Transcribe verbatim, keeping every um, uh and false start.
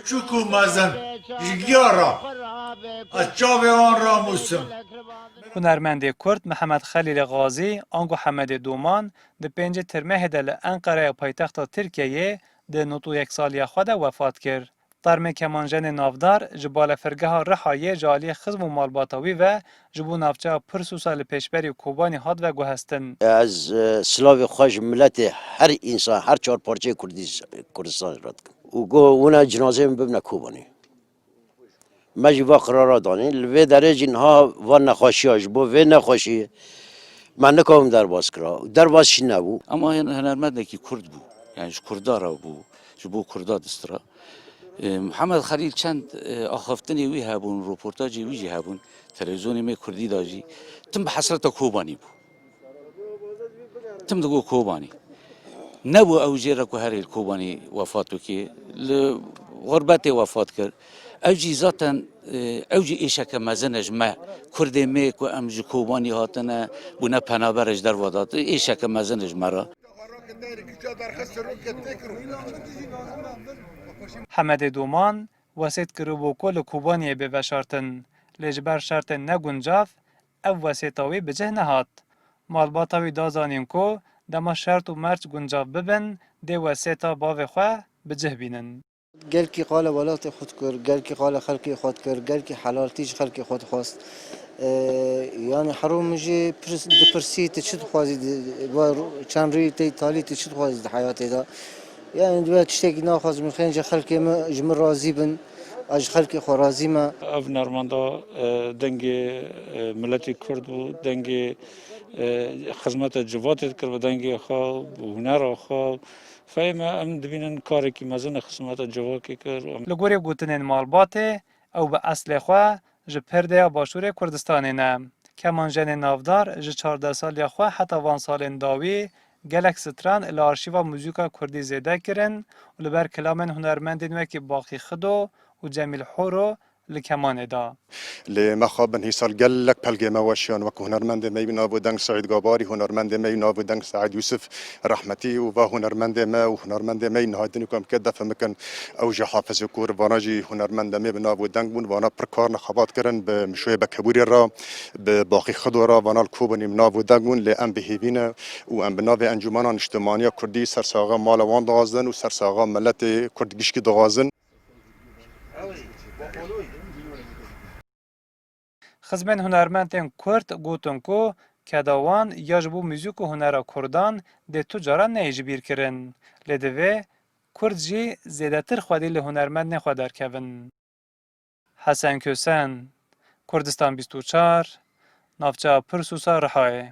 Çûk û mezin ji giya re ez çavê wan ramûsim. Hunermendê Kurd Mihemed Xelîlê Xazî ango Hemedê Doman di pêncê Tirmehê de li Enqereya paytexta Tirkiyeyê di nod û yek saliya xwe de wefat kir. Termê kemanjenê navdar ji balefirgeha Rihayê ji aliyê xizm û malbata wî ve ji bo navçeya Pirsûsa li pêşberî Kobanî hat veguhestin. Ez e, silavê xwe ji miletê her însan, her çar parçeyê Kurdî, Kurdistanê re dikim. Û go wina cinazeyê min bibine Kobanê. Me jî va qirara danîn. Li vê derê jî niha van nexweşiya ji bo vê nexweşiyê me nikawim derbas kira. Derbas jî nebû. Ema hin- hunermendekî Kurd bû. Yani ji Kurda re bû. Ji bo Kurda distira. E, Mihemed Xelîl çend e, axaftinê wî hebûn, roportajê wî jî hebûn. Televîzyonê me Kurdî de jî. Tim bi hesreta Kobanî bû. Tim digo Kobanî. Nebû ew jê re ku herê li Kobanî wefat bike. Li xurbetê wefat kir. Ew jî zaten e, ew jî êşeke mezin e ji me. Kurdê me ku em ji Kobanî hatine, bûne penaber ji derva de. Êşeke mezin e ji me re. Hemedê Doman wesêt kiribû ku li Kobaniyê bê veşartin, lê ji ber şertên neguncav ev wesêta wî bi cih nehat. Malbata wî da zanîn ku dema şert û merc guncav bibin, dê wesêta bavê xwe bi cih bînin. Gelkî qala welatê xwe dikir, gelkî qala xelkê xwe dikir, gelkî helaltî ji xelkê xwe dixwest. Ee, yani hero min jê pirs- dipirsî tu çi dixwazî, di- va ru- çend rûyê tey talî tu çi dixwazî di heyatê de? Yani divê tiştekî naxwazim, xênce xelkê min ji min razî bin, ez ji xelkê xwe razî me. Ev nermenda e, dengê e, miletê Kurd bû, dengê e, xizmeta civatê dikir bi dengê xwe, bi hunera xwe. Fehê me em dibînin karekî mezin e xizmeta civakê kir. Em Li gorî gotinên malbatê, ew bi eslê xwe ji Pirdeya Başûrê Kurdistanê ne. Kemanjenê navdar ji çardeh saliya xwe heta van salên dawî gelek stran li arşîva muzîka kurdî zêde kirin û li ber kilamên hunermendên wekî Baqî Xido û Cemîl Horo li kemanê da. Lê me xwe bin hîsal gelek pelgê me weşiyan, wek hunermendê me yî navû deng Seîd Gabarî, hunermendê me yî navû deng Seîd Yûsif rehmetî û va hunermendê me û hunermendê me yî nihadinî ku em ke defe mikin ew ji Hafizê Kûr, vana jî hunermendê me bi navû deng bûn, vana pir karne xebat kirin bi Mişoyê Bekebûrê re, bi Baqî Xido re, vana li Kobanî bi navû deng bûn, lê em bi hêvî ne û em bi navê Encûmena Niştimaniya Kurdî sersaxa mala wan dixwazin û sersaxa miletê Kurd gişkî dixwazin. Xizmên hunermendên Kurd gotin ku keda wan ya ji bo muzîk û hunera Kurdan dê tu caran neyê ji bîr kirin. Lê divê Kurd jî zêdetir xwedî li hunermendên xwe derkevin. Hesen Kösen, Kurdistan bîst û çar, navçeya Pirsûsa Rihayê.